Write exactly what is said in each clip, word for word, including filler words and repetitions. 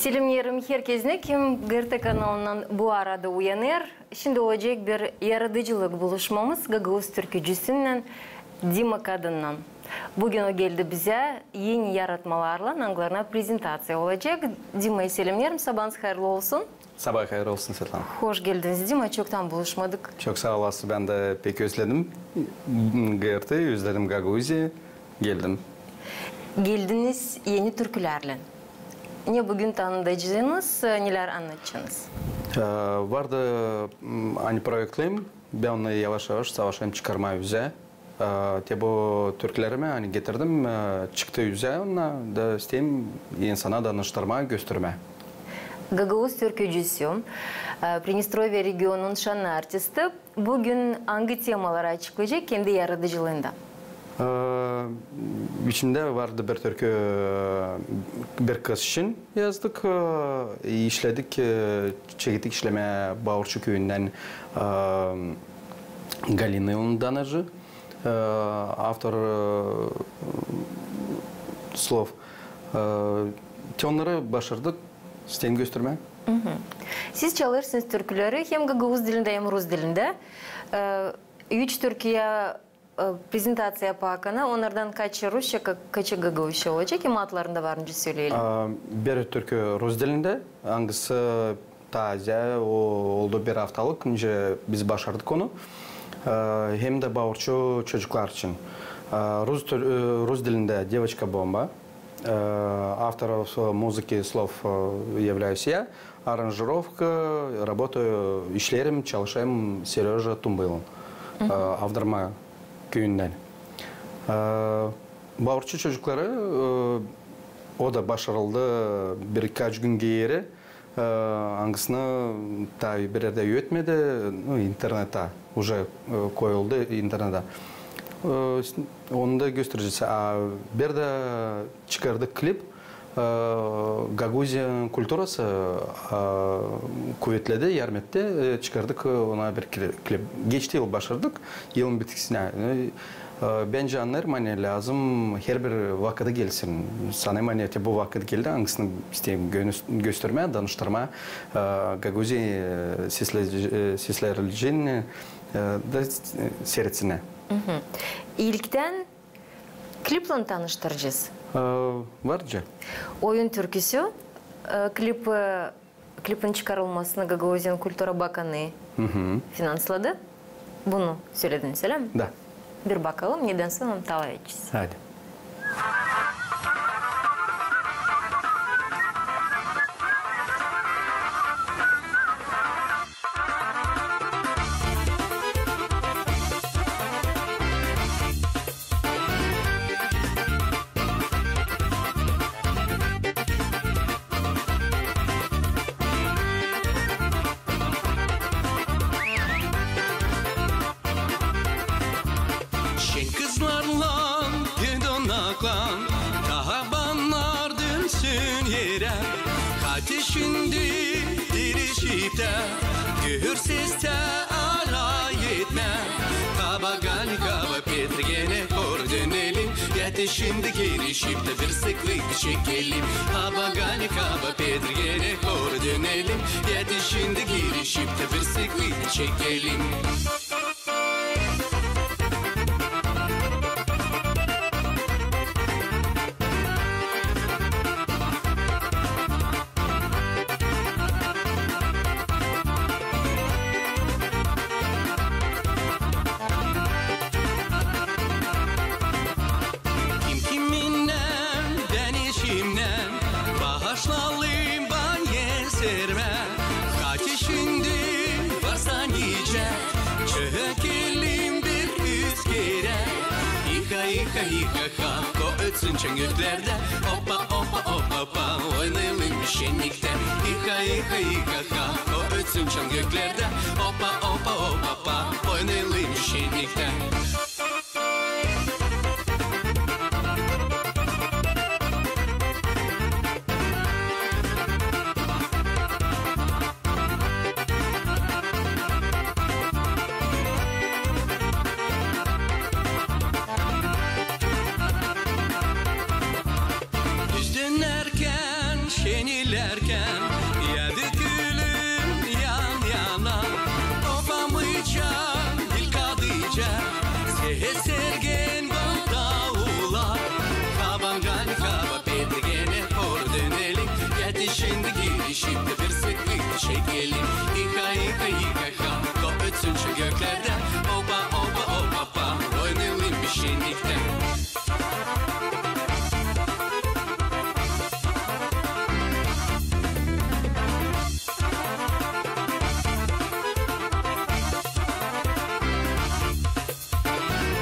Selämneerim herkeznä, kim GRT kanalından bu arada uyanêr. Şindi olacek bir yaradıcılık buluşmamız gagauz türkücüsünnän, Dima Kadınnan. Büün o geldi bizä eni yaratmalarlan, angılarına prezentaţiya olacek. Dimaya selämneerim, sabaanız hayırlı olsun. Sabaa hayır olsun, Svetlana. Hoş geldiniz, Dima, çoktan buluşmadık. Çok saa olasın, bän dä pek özledim GRT, özledim Gagauziya, geldim. Geldiniz eni türkülärlän. Ne büün tanıdacenız, nelär annadacênız? E, vardı, m, ani proektlerim, bän onnarı yavaş-yavaş savaşêrım çıkarmaa üzä. E, te bu türkülerimi, ani getirdim, e, çıktı üzä, onnar da isteerim insana danıştırmaa, göstermää. Gagauz türkücüsü, e, Pridnestrovyä regionun şannı artisti, büün angı temaları açıklayacek hem dä yaradıcılıında? E, içindä vardı bir türkü, e, bir kız için yazdık, e, işledik, e, çekettik işlemää Baurçu küüyündän, e, Galina Danacı. E, avtor, e, slov. E, te onnarı başardık, isteerim göstermää. Siz çalêrsınız türküleri hem gagauz dilindä, hem rus dilindä. E, üç türküyä, e, prezentaţiya yapakana, onnardan kaçı rusça, ka-, kaçı gagauzça olacek, hem adlarını da var nicä söleyelim. E, bir türkü rus dilindä, angısı taaze, o oldu bir aftalık, nicä biz başardık onu. E, hem dä Baurçu çocuklar için. E, rus tür-, e, rus dilindä Девочка-бомба. E, автором музыки, слов, e, являюсь я. Аранжировка, работаю, işleerim, çalışêrım Seröja Tumbılın. E, Avdarma küüyündän. E, Baurçu çocukları, e, o da başarıldı birkaç gün geeri. E, angısını taa bir erdä üretmedi, nu, internetä, uje, e, koyuldu internetä. E, s-, onu da gösterecez. A, bir dä çıkardık klip. E, Gagauziyanın kulturası, e, kuvetledi, yardım etti. E, çıkardık ona bir kli-, klip. Geçti yıl başardık, yılın bitkisinä. E, E, bän dä annêêrım, ani lääzım herbir vakıdı gelsin. Sanêrım, ani te bu vakıt geldi, angısını isteerim gö-, göstermää, danıştırmaa, e, Gagauziya, e, seslä-, e, seslärlerini, e, da, e, siirtsinnär. İlktän kliplän tanıştıracez. E, var nicä. Oyun türküsü, e, klip, e, Klipin çıkarılmasını Gagauziyanın kultura bakanı finansladı. Bunu sölediniz, ölä mi? Da. Bir bakalım, nedän sora onu talay edecez. Haydi. Şen kızlarlan, gödonaklan, taa bannardın sünnettä. Hadi şindi girişip tä, görsün tä alay etmää. Kaba Gali, kaba Petri, genä hor dönelim. Hadi şindi girişip tä bir sıklık çekelim. Kaba Gali, kaba Petri, genä hor dönelim. Hadi şindi girişip tä bir sıklık çekelim. Kim kiminnän, bän işimnän, bahaşlayın bana sermää. Hadi şindi varsa nicä, çökelim bir üz kerä. İha, iha, iha, ha, ko ötsün çan göklerdä. Opa, opa, opa, opa, oynayalım şenniktä. İha, iha, iha, ha, ko ötsün çan göklerdä. Opa, opa, opa, opa, oynayalım şenniktä. Biz dönärkän Kenilärkän yaadık ölüm yan-yana, opamıca, ilk adıca, sesergen bak daula. Kaban gani kaba pedirgene, horu dönelim, yati şindi girişip tä bir sıkı çekelim. İka, ika, ika, ha, ko ötsün şu göklerdä, opa, opa, opa, pa, oynayalım biz şenniktän.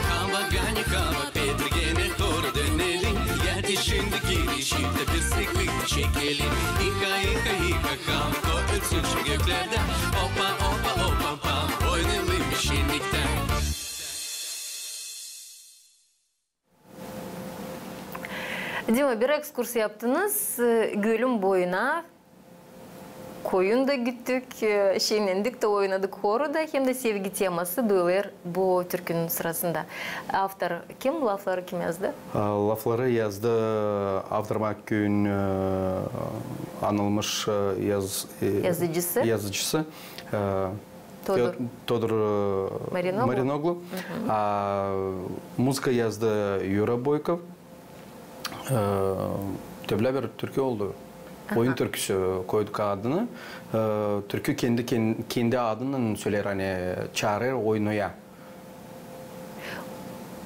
Kaba gani kaba pedirgene, horu dönelim, yati şindi girişip tä bir sıkı çekelim. İka, ika, ika, ha, ko ötsün şu göklerdä, opa, opa, opa, pa, oynayalım biz şenniktän. Dima, bir ekskurs yaptınız, e, gölün boyuna, koyun da gittik, e, şenlendik tä oynadık horuda, hem dä sevgi teması duyulêr bu türkünün sırasında. Avtor kim, lafları kim yazdı? A, lafları yazdı Avdırma küüyün, e, anılmış, e, yaz-, e, yazıcısı. Yazıcısı, e, Todur. Te-, Todur, e, Marinoglu. Marinoglu. A, muzıka yazdı Yura Boykov. E, töplä bir türkü oldu. Aha. Oyun türküsü koyduk adını. E, türkü kendi, ken-, kendi adınnan söleer, ani çaarêr oyunuya.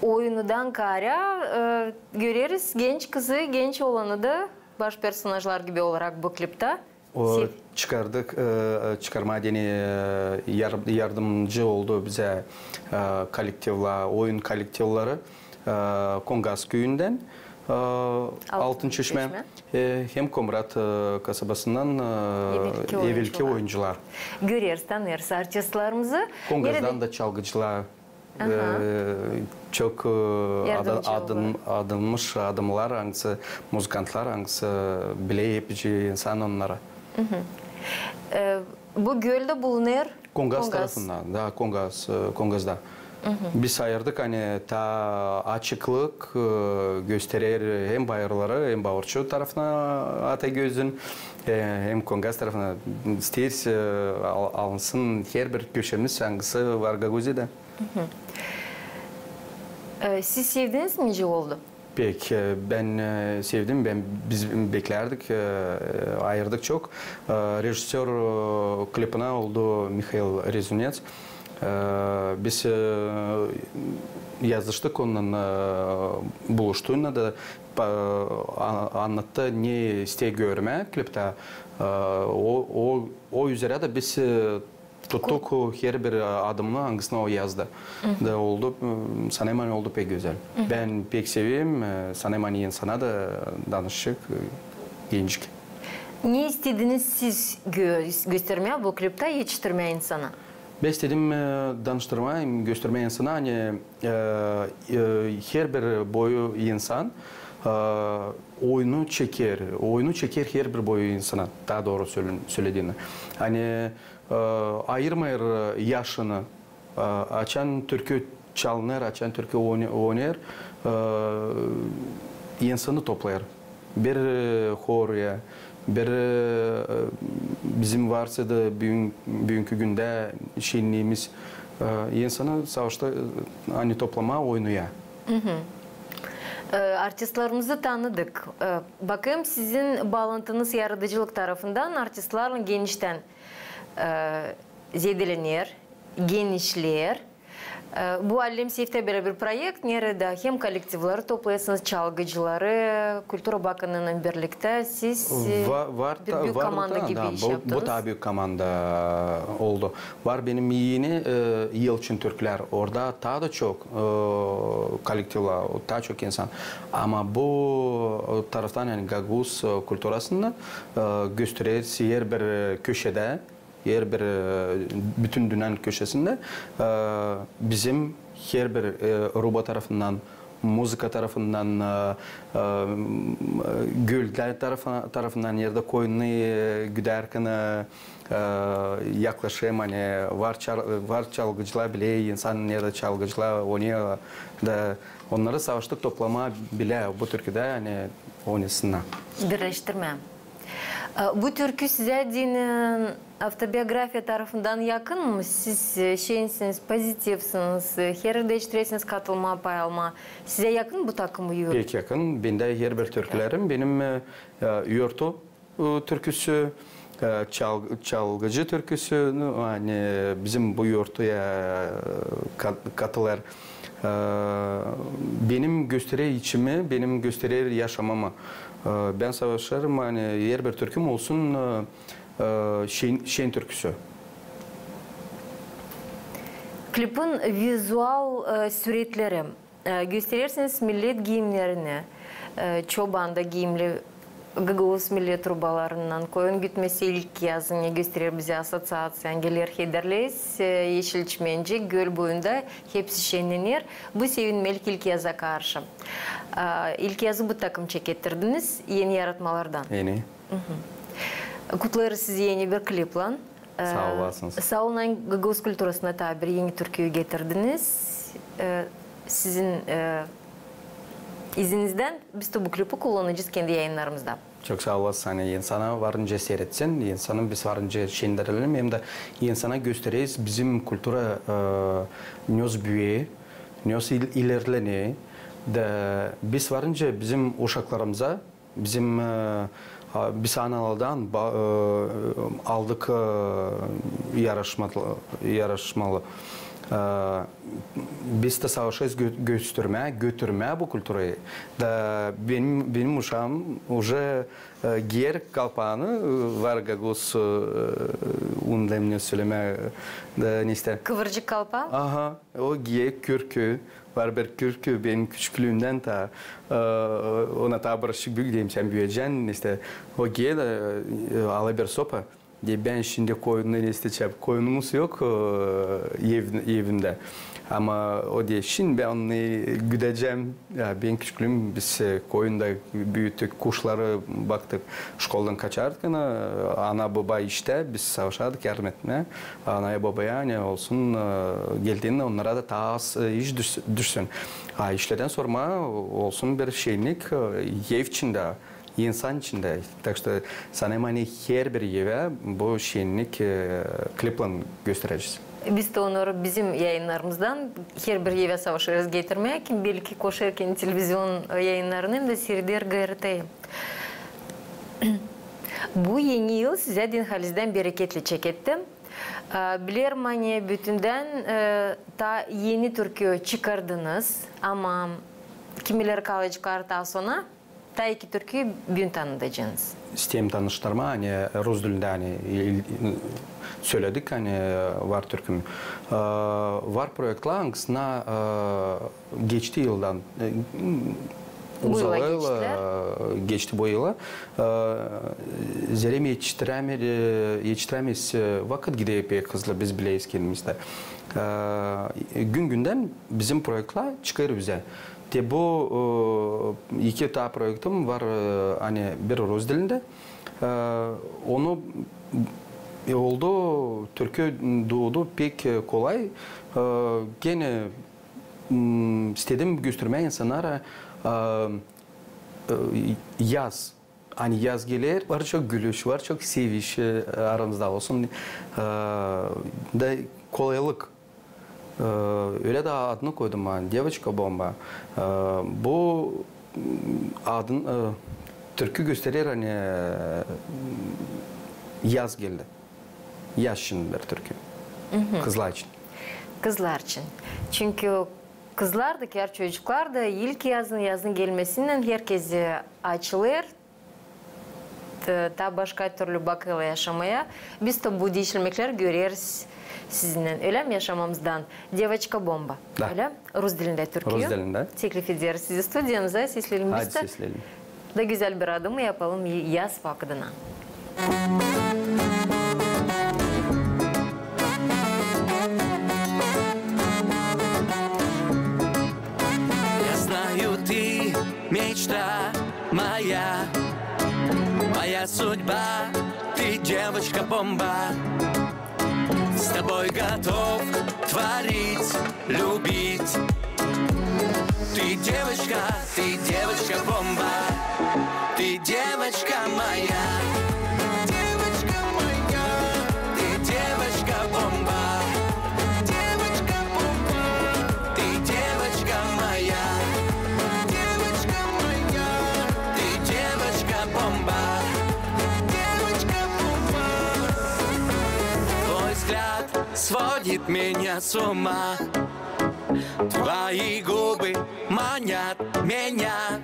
Oyunudan kaarä, e, göreriz genç kızı, genç olanı da baş personajlar gibi olarak bu kliptä. O, çıkardık, e, çıkarmaa deyni, e, yar-, yardımcı oldu bizä, e, kollektivlär, oyun kollektivleri, e, Kongaz küüyündän, e, Altın Çeşme, e, hem Komrat, e, kasabasından, e, evelki oyuncular. Göreriz, tanıyêrız artistlarımızı. Kongazdan da çalgıcılar. Aha. E, çok, e, adı-, adım-, adılmış adamlar, angısı muzıkantlar, angısı bilä epicä insan onnarı. E, bu göl dä bulunêr Kongaz tarafında, da, Kongaz, e, Kongazda. Biz ayırdık, ani taa açıklık, e, gösterer hem bayırları, hem Baurçu tarafına ata gözün, e, hem Kongaz tarafına. İsteeriz, e, al-, alınsın herbir köşemiz, angısı var Gagauziyada. E, siz sevdiniz mi, nicä oldu? Pek, e, bän, e, sevdim. Bän, biz beklärdik, e, ayırdık çok. E, rejissör, e, klipinä oldu Mihail Rezunets. E, biz, e, yazıştık onunnan, e, buluştuuna da, pa-, a-, annattı, ne isteer görmää kliptä. E, o, o, o üzerä dä biz, e, tuttuk herbir adımını, angısını o yazdı. Da oldu, m, sanêrım, ani oldu pek gözäl. Bän pek severim, e, sanêrım, ani insana da danışacek, e, gencik. Ne istediniz siz gö-, göstermää bu kliptä, etiştirmää insana? Bän istedim, e, danıştırmaa, göstermää insana, ani, e, e, herbir boyu insan, e, oyunu çeker, oyunu çeker herbir boyu insana, taa dooru söl-, söledin. Ani, e, ayırmêêr yaşını. E, açan türkü çalınêr, açan türkü oy-, oynêêr, e, insanı toplêêr. Bir, e, horuya, bir, e, bizim varsa da büün-, büünkü gündä şenniimiz, e, insanı savaşta, e, ani toplamaa oyunuya. E, artistlarımızı tanıdık. E, bakêrım, sizin baalantınız yaradıcılık tarafından artistlarlan geniştän, e, zedelänär, genişleer. E, bu Allem Seyftä bölä bir proekt, neredä hem kollektivleri toplêêrsınız, çalgıcıları, kultura bakımınnan birliktä siz, e, bir büük komanda gibi iş yaptınız. Bu taa büük komanda oldu. Var benim eni, e, Yılçın Türklär. Orada taa da çok, e, kollektivlär, taa çok insan. Ama bu, e, taraftan, yani gagauz, e, kulturasını, e, gösterer herbir, e, köşedä, herbir, e, bütün dünnenin köşesindä, e, bizim herbir, e, ruba tarafından, muzıka tarafından, e, e, göldä tarafı-, tarafından, neredä koyunu, e, güdärkän, e, e, yaklaşêrım, ani var çal-, var çalgıcılar bilä, insan neredä çalgıcılar oynêêr da, onnarı savaştık toplamaa bilä bu türküdä, ani oynasınnar. Birleştirmää. E, bu türkü sizä deyni avtobiografiya tarafından yakın mı? Siz, e, şeysiniz, pozitivsiniz, e, her erdä isteersiniz katılmaa, pay almaa. Sizä yakın bu takım yörtü? Pek yakın. Bendä herbir türkülerim benim, e, e, yörtü e, türküsü, e, çal-, çalgıcı türküsü, nu, ani bizim bu yörtüyä, e, kat-, katılêr. E, benim gösterer içimi, benim gösterer yaşamamı. E, bän savaşêrım, ani herbir türküm olsun, e, e, şen, şen türküsü. Klipin vizual, e, süretleri. E, gösterersiniz millet giimnerini, e, çoban da giimli, gagauz millet rubalarından, koyun gütmesi ilk yazı, ne gösterer bizä assoţiaţiya, geler hederlez, e, eşil çimencik, göl boyunda hepsi şennener. Bu sevinmelik ilk yaza karşı. E, ilk yazı bu takım çekettirdiniz, eni yaratmalardan. Eni. Kutlêêrız sizi eni bir kliplän. E, saa olasınız. Saa olun, gagauz kulturasına taa bir eni türküyü getirdiniz. E, sizin, e, izinizdän biz dä bu klipi kullanacez kendi yayınnarımızda. Çok saa olasın, ani insana varınca seeretsin, insanı biz varınca şenderelim, hem dä insana göstereriz bizim kultura, e, nesoy büüyer, nesoy il-, ilerlener. Da biz varınca bizim uşaklarımıza bizim, e, a, biz analardan ba-, e, aldık, e, yaraşmalı, yaraşmalı. E, biz dä savaşêrız gö-, göstermää, götürmää bu kulturayı. Da benim, benim uşaam uje, e, giyer kalpaanı, e, var gagauz, e, unuttum ne sölemää, e, da neysä. Kıvırcık kalpaa? Aha. O giyer kürkü, var bir kürkü benim küçüklüümdän taa, e, ona taa bir şey büük deyim, sän büüyecän, neysä, o giyer, e, ala bir sopa. Deer, bän şindi koyunu neysä çap-, koyunumuz yok, e, ev-, evindä. Ama o deer, şindi bän onu güdecäm. Ya, benim küçüklüüm biz, e, koyunda büüttük, kuşları baktık. Şkoldan kaçardık, ana, ana, boba iştä, biz savaşardık yardım etmää. Anaya, bobaya, ani olsun, e, geldiinä onnara da taa az, e, iş düş-, düşsün. A işlerdän sorma olsun bir şennik, e, ev içindä, insan içindä. Tak что sanêrım, ani herbir evä bu şennik, e, kliplän gösterecez. Biz dä onnarı bizim yayınnarımızdan herbir evä savaşêrız getirmää, kim belki koşêr kendi televizion, e, yayınnarını hem dä siireder GRT-yi. Bu eni yıl sizä deyni halizdän bereketli çeketti. E, bilerim, ani bütündän, e, taa eni türkü çıkardınız, ama kimileri kalaceklar taa sona, taa iki türküyü büün tanıtacenız. İsteerim tanıştırmaa, ani rus dilindä, ani il-, söledik, ani var türküm. E, var proektlär, angısına, e, geçti yıldan, e, bu yıla uzalêr, geçti bu yıla. E, zerä mi etiştiräme-, e, etiştirämeeriz, e, vakıt gider pek hızlı, biz bileyiz kendimiz dä. E, gün-gündän bizim proektlär çıkêr bizä. Te bu, e, iki taa proektim var, e, ani bir rus dilindä. E, onu, e, oldu, türkü duudu pek, e, kolay. E, genä, m, istedim göstermää insannara, e, e, yaz. Ani yaz geler, var çok gülüş, var çok seviş, e, aramızda olsun. E, da kolaylık. E, ölä dä adını koydum bana, Devoçka bomba. E, bu, m, adın, e, türkü gösterer, ani, e, yaz geldi. Yaz için bir türkü. Kızlar için. Kızlar için. Çünkü kızlar da, ker çocuklar da ilk yazın, yazın gelmesinnän herkezi açılêr. Taa başka türlü bakêrlar yaşamaya. Biz dä bu diişilmeklär göreriz sizinnän. Ölä mi, yaşamamızdan? Devoçka bomba. Da. Ölä? Rus dilindä türkü. Rus dilindä. Teklif ederiz sizi studiyamıza, sesleyelim biz dä. Hadi sesleyelim. Da gözäl bir adım yapalım yaz vakıdına. Я знаю, ты мечта моя, моя судьба, ты девочка-бомба. С тобой готов творить, любить. Ты девочка, ты девочка-бомба, ты девочка моя. Сводит меня с ума. Твои губы манят меня.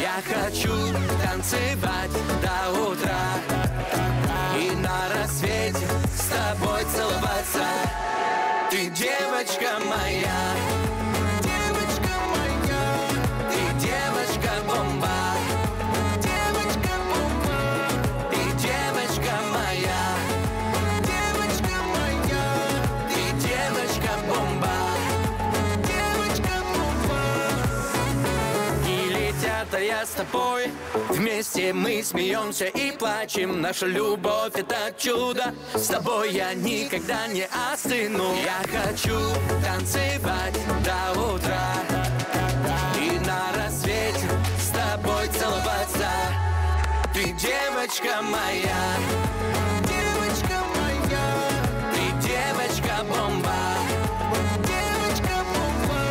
Я хочу танцевать до утра и на рассвете с тобой целоваться. Ты девочка моя, девочка моя, ты девочка-бомба, девочка-бомба, ты девочка моя, девочка моя, ты девочка-бомба, девочка-бомба. И летят я с тобой, вместе мы смеемся и плачем. Наша любовь — это чудо, с тобой я никогда не остыну. Я хочу танцевать до утра и на рассвете с тобой целоваться. Ты девочка моя, девочка моя, ты девочка-бомба, девочка-бомба,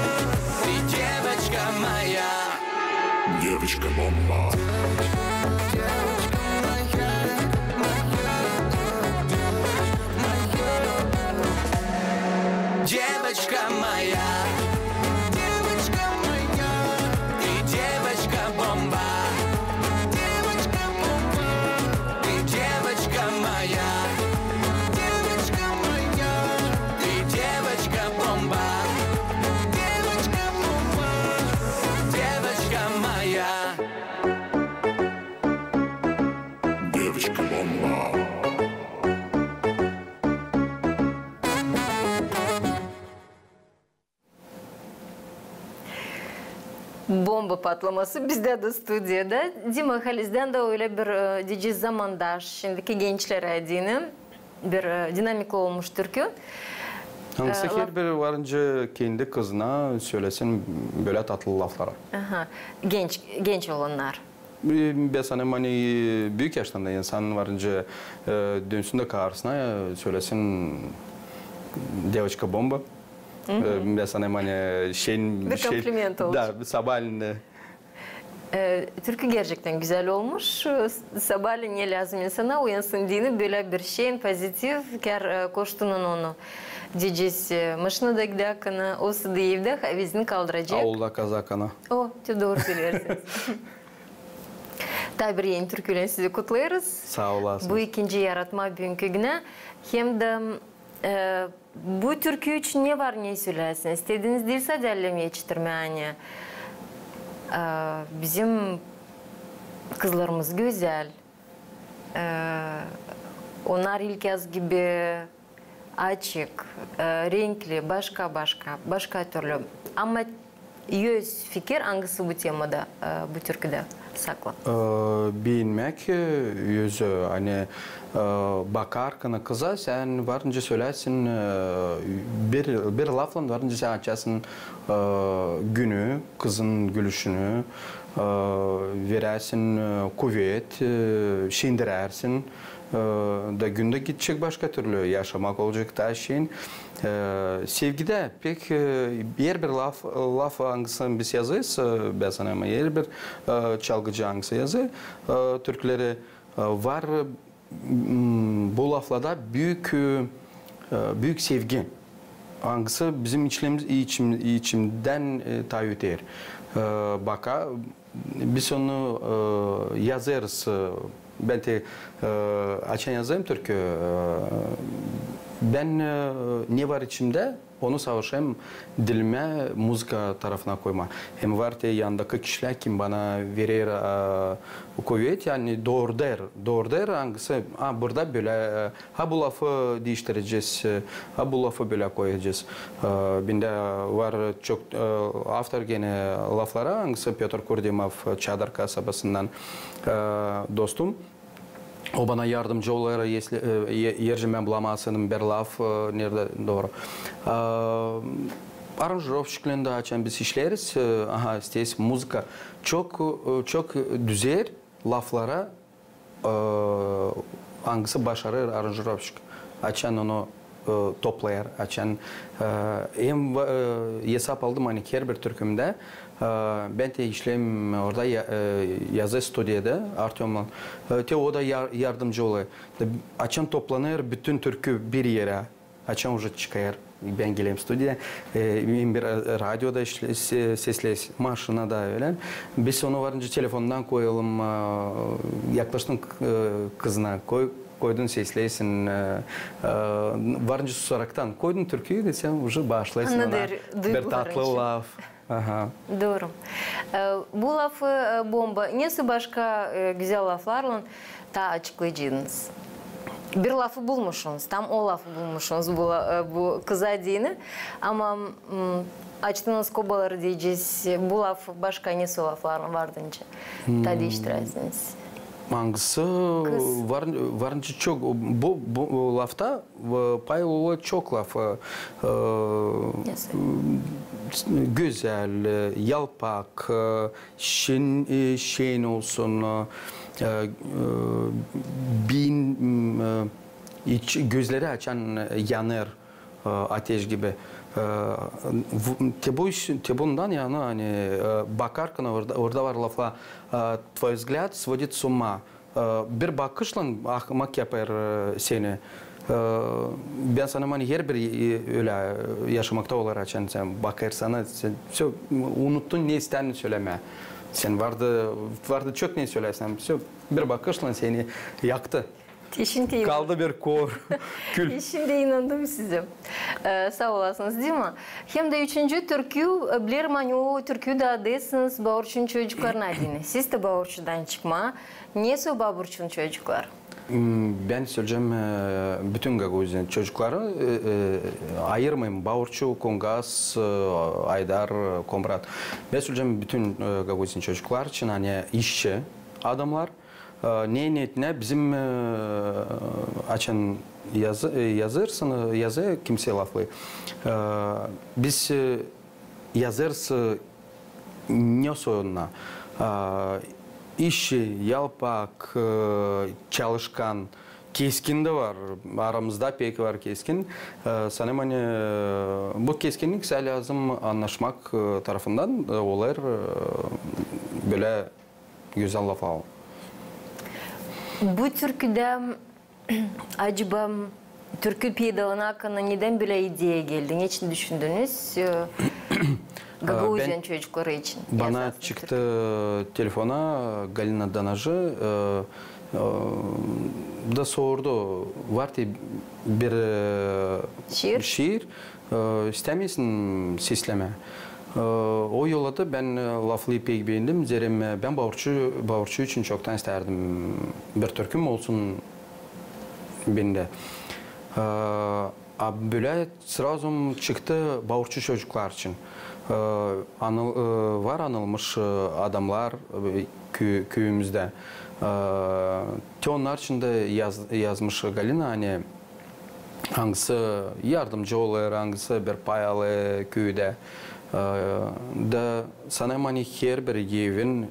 ты девочка моя. Девочка-бомба. Девочка моя, девочка моя, ты девочка-бомба, девочка-бомба, ты девочка моя, девочка моя, ты девочка-бомба, девочка-бомба, девочка моя. Девочка-бомба. Bomba patlaması bizdä dä studiyada. Dima, halizdän dä ölä bir, e, deyecez, zamandaş şindiki gençlerä deyni, bir, e, dinamikli olmuş türkü. Angısı, e, laf- herbir varınca kendi kızına sölesin bölä tatlı lafları. Aha. Genç, genç olannar. E, bän sanêrım, ani büük yaştan da insan varınca, e, dönsün dä karısına, e, sölesin devçka-bomba. E, bän sanêrım, ani şey, bir kompliment olsun. Da, sabaalän. E, türkü gerçektän gözäl olmuş. E, s-, sabaalän ne lääzım insana, uyansın deyni, bölä bir şeyin, pozitiv, kär, e, koştunnan onu. Deyecez, e, maşinada gidäkän, olsa da evdä, hava bizi kaldıracek. Avulda kazakana. O, te dooru söleersiniz. Taa bir eni türküylän sizi kutlêêrız. Saa olasınız. Bu ikinci yaratma büünkü günä. Hem dä, e, bu türkü için ne var ne söläsin? İstediniz diil sade alemi eşittirmää, ani, e, bizim kızlarımız gözäl. E, onnar ilkyaz gibi açık, e, renkli, başka-başka, başka türlü. Ama öz fikir, angısı bu temada, e, bu türküdä saklı? E, beenmäk, e, özü, ani, e, bakarkan kıza, sän varınca söläsin, e, bir, bir laflan varınca sän açasın, e, günü, kızın gülüşünü, e, veräsin, e, kuvet, e, şindirärsin. E, da gün dä gidecek başka türlü, yaşamak olacek taa şeyin. E, sevgidä pek, e, herbir laf, laf, angısını biz yazêrız, e, bän sanêrım, herbir, e, çalgıcı, angısı yazêr, e, türküleri, e, var, m, bu laflarda büük, e, e, büük sevgi, angısı bizim içlerimiz, içim-, içimdän, e, taa öter. E, baka, Biz onu, e, yazêrız, e, bän te, e, açan yazêrım türkü, e, bän, e, ne var içimdä, onu savaşêrım dilimä, muzıka tarafına koymaa. Hem var te yanımdakı kişilär, kim bana verer, e, kuvet, ani dooreder, dooreder, angısı, a, burada bölä, e, Ha bu lafı diiştirecez, e, ha bu lafı bölä koyacez. E, bendä var çok, e, avtor genä lafları, angısı Pötr Kurdimov, Çadır kasabasından, e, dostum. O bana yardımcı olêr, esli, e, e, eer bän bulamasanım bir laf, e, neredä dooru. E, aranjirovşiklän dä açan biz işleeriz, e, aha, stes, muzıka. Çok, e, çok düzer laflara, e, angısı başarêr aranjirovşik, açan onu, e, toplayêr, açan, e, hem, e, esap aldım, ani herbir türkümdä, E, bän te işleerim orada ya-, e, yazı studiyada Artёmnan. E, te o da yar-, yardımcı olêr. E, açan toplanêr bütün türkü bir erä, açan uje çıkêr, bän gelerim studiyaya, e, hem bir, e, radioda işle-, se-, sesleeriz, maşinada ölä. Biz onu varınca telefondan koyalım, e, yaklaştın, e, kızına, koy, koydun sesleersin, e, e, varınca susaraktan koydun türküyü desä, uje baaşlêêrsın ona bir tatlı laf. Aha. Dooru. E, bu lafı, e, bomba. Nesoy başka, e, gözäl laflarlan taa açıklayacanız? Bir lafı bulmuşsunuz, tam o lafı bulmuşsunuz bu la-, e, bu kıza deyni. Ama, m, açtınız kobaları deyecez, bu lafı başka nesoy laflarlan vardınca taa diiştiräsiniz. Angısı? Var, varınca çok, bu, bu lafta e, paylı ola çok laf. E, e, gözäl, e, yalpak, e, şen, e, şen olsun, e, e, bin, e, iç, gözleri açan, e, yanêr, e, ateş gibi. E, bu, te bu iş, te bundan yani, ani, e, bakarkan orada, orada var laflar, e, твой взгляд сводит с ума. E, bir bakışlan ahmak yapêr, e, seni. E, bän sanêrım, ani herbir, e, ölä, e, yaşamakta olar, açan sän bakêrsın, sän всё, unuttun, ne istärdin sölemää. Sän vardı, vardı çok ne söleyäsin, всё, bir bakışlan seni yaktı. Kaldı bir kor, kül. Şindi inandım sizä. E, saa olasınız, Dima. Hem dä üçüncü türkü, e, bilerim, ani o türkü da deersiniz Baaburçunun çocuklarına deyni. Siz dä Baaburçudan çıkma. Nesoy Baaburçunun çocukları? M, bän söleyecäm, e, bütün Gagauziyanın çocukları, e, e, ayırmayım. Baaburçu, Kungas, e, Aydar, e, Komrat. Bän söleyecäm bütün, e, Gagauziyanın çocukları için, ani işçi adamnar. E, ne, ne, ne bizim, e, açan yazı, e, yazêrsın, e, yazı kimsey lafı. E, biz, e, yazêrız, e, nesoy onnar. E, işçi, yalpak, e, çalışkan, keskin dä var. Aramızda pek var keskin. E, sanêrım, ani, e, bu keskinlik sä lääzım annaşmak, e, tarafından, e, olêr, e, bölä gözäl laflar. Bu türküdä, acaba, türkü peydalanmak hakkında nedän bölä ideya geldi? Neçin düşündünüz, e, Gagauziyanın çocukları için? Bana çıktı telefona Galina Danajı, e, e, da sordu, var te bir, e, şiir. E, istämeersin seslemää? E, o yolladı, bän, e, lafı pek beendim. Zerä, e, bän Baaburçu, Baaburçu için çoktan istärdim bir türküm olsun bendä. E, a bölä srazum çıktı Baaburçu çocuklar için. E, anıl-, e, var anılmış, e, adamnar, e, kü-, küüyümüzdä. E, te onnar için dä yaz-, yazmış Galina, ani angısı yardımcı olêr, angısı bir pay alêr küüdä. E, da sanêrım, ani herbir evin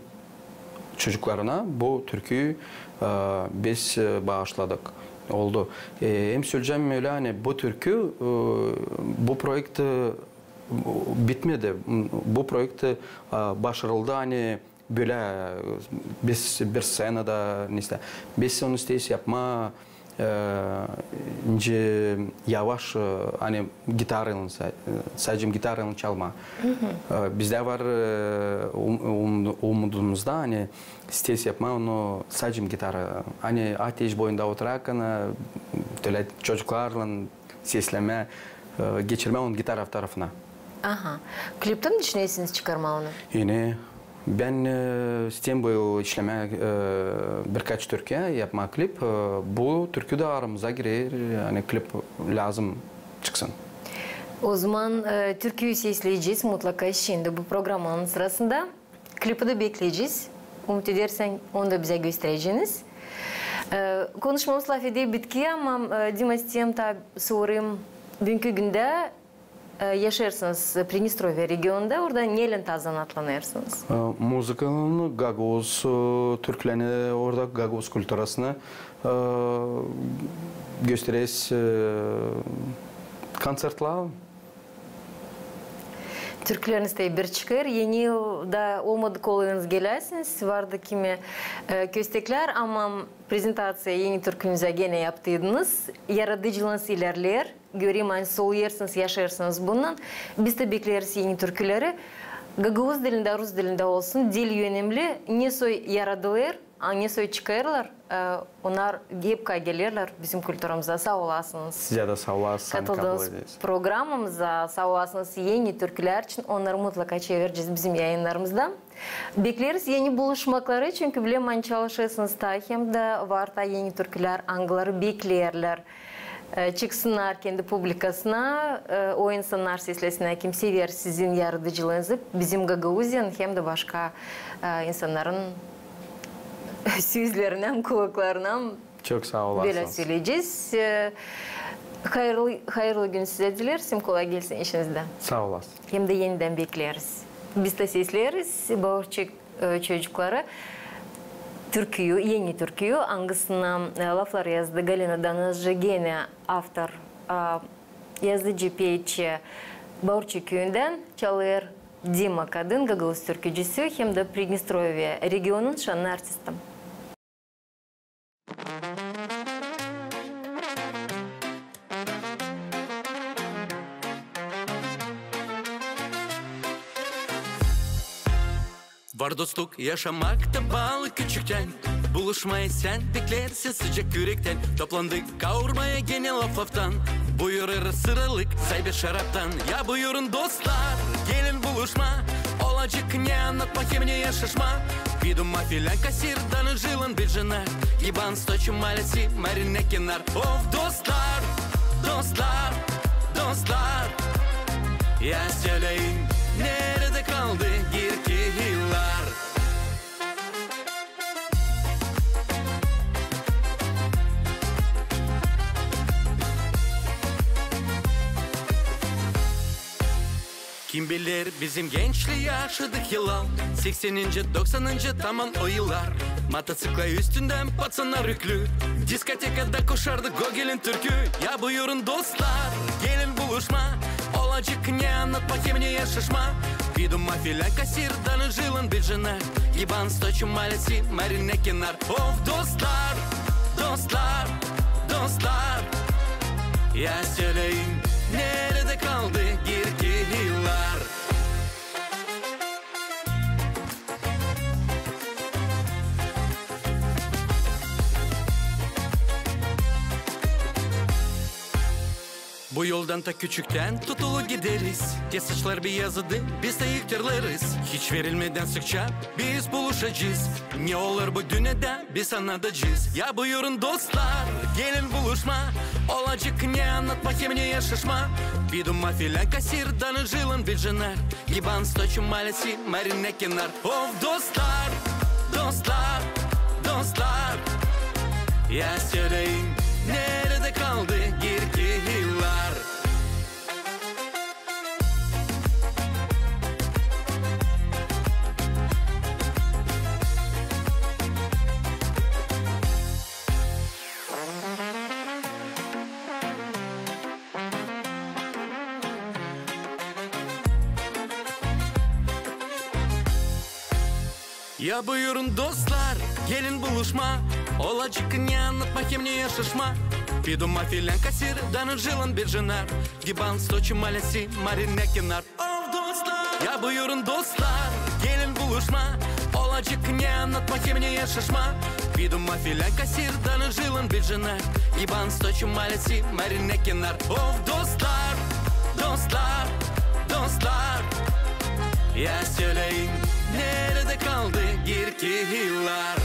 çocuklarına bu türküyü, e, biz, e, baaşladık. Oldu. E, hem söleyecäm ölä, ani bu türkü, e, bu proekt, e, bitmedi. Bu proekt, e, başarıldı, ani bölä, e, biz bir sţenada, nesä, biz onu isteeriz yapmaa, e, nicä yavaş, e, ani gitaraylan, sa-, e, sade gitaraylan çalmaa. E, bizdä var, e, um-, um-, umudumuzda, ani isteeriz yapmaa onu sade gitara. Ani ateş boyunda oturarkan, e, tölä çocuklarlan seslemää, e, geçirmää onu gitara tarafına. Aha. Kliptä mi düşünersiniz çıkarmaa onu? İni bän, e, isteerim bu yıl işlemää, e, birkaç türküyä, yapmaa klip. E, bu türkü dä aramıza girer, ani klip lääzım çıksın. O zaman, e, türküyü sesleyecez mutlaka şindi bu programanın sırasında. Klipi dä bekleyecez. Umut edersän, onu da bizä göstereceniz. E, konuşmamız lafedä bitki, ama, e, Dima, isteerim taa sorayım. Büünkü gündä, e, yaşêêrsınız Pridnestrovye regionunda, orada neylän taa zanaatlanêrsınız? E, muzıkalan, gagauz, e, türkülerini, orada gagauz kulturasını, e, göstereriz, e, konţertlar. türkülerinizä bir çıkêr. Eni yılda olmadı kolayınız geläsiniz, vardı kimi, e, kösteklär, ama prezentaţiya eni türkünüzä genä yaptıydınız. Yaradıcılıınız ilerleer. Görerim, ani soluyêrsınız, yaşêêrsınız bunnan. Biz dä bekleeriz eni türküleri. Gagauz dilindä, rus dilindä olsun, dil önemli. Ne soy yaradılêr, a ne soy çıkêrlar, e, onnar hep gelerlär bizim kulturamıza. Saa olasınız. Sizä dä saa olasınız. Katıldınız programamıza, saa olasınız eni türkülär için. Onnarı mutlaka çevirecez bizim yayınnarımızda. Bekleeriz eni buluşmakları, çünkü bilerim, ani çalışêrsınız taa hem dä var taa eni türkülär, angıları bekleerlär, e, çıksınnar kendi publikasına, e, o insannar seslesin, kim sever sizin yaradıcılıınızı, bizim Gagauziyanın hem dä başka, e, insannarın sözlerinä, kulaklarına. Çok saa olasınız. Bölä söleyecez. E, hayırlı, hayırlı gün sizä dileeriz hem kolay gelsin işinizdä. Saa olasın. Hem dä enidän bekleeriz. Biz dä sesleeriz Baurçik, e, çocukları. Türküyü, eni türküyü, angısına, e, laflar yazdı Galina Danızcı, genä avtor, e, yazıcı, peetçi, Baurçik küüyündän, çalêr Dima Kadın, gagauz türkücüsü hem dä Pridnestrovyä regionun şannı artisti. Var dostluk yaşamakta baalı küçüktän. Buluşmaya sän beklersin sıcak ürektän. Toplandık kaurmaya genä laftan. Buyur ara sıralık, say bir şaraptan. Ya buyurun dostlar, gelin buluşma. Olacek ne annatma hem ne yaşaşma. Piduma filän kasir, danıcılın bir cenar. Giban stoçu malesi, marine kenar. Of dostlar, dostlar, dostlar. Ya söleyin, neredä kaldı girki yıllar? Kim biler, bizim gençlii yaşadık yıllar, sekseninci, doksanıncı taman o yıllar. Mototsikla üstündän patsannar üklü, diskotekada koşardı Gogolin türkü. Ya buyurun dostlar, gelin buluşma. Olacek ne annatma hem ne yaşaşma. Piduma filän kasir, danıcılın bir cenar. Giban stoçu malesi, marine kenar. Of dostlar, dostlar, dostlar. Ya söleyin, neredä kaldı girki yıllar? Bu yoldan ta küçüktän tutulu gideriz. Te saçlar beyazıdı, biz dä ihtärlêêrız. Hiç verilmedän sıkça biz buluşacez. Ne olur bu dünnedä, biz annadacez. Ya buyurun dostlar, gelin buluşma. Olacek ne annatma hem ne yaşaşma. Piduma filän kasir, danıcılın bir cenar. Giban stoçu malesi, marine kenar. Of dostlar, dostlar, dostlar. Ya söleyin, neredä kaldı girki yıllar? Ya buyurun dostlar, gelin buluşma. Olacek ne annatma hem ne yaşaşma. Piduma filän kasir, danıcılın bir cenar. Giban stoçu malesi, marine kenar. Of dostlar. Ya buyurun dostlar, gelin buluşma. Olacek ne annatma hem ne yaşaşma. Piduma filän kasir, danıcılın bir cenar. Giban stoçu malesi, marine kenar. Of dostlar, dostlar, dostlar. Ya söleyin, neredä kaldı girki yıllar?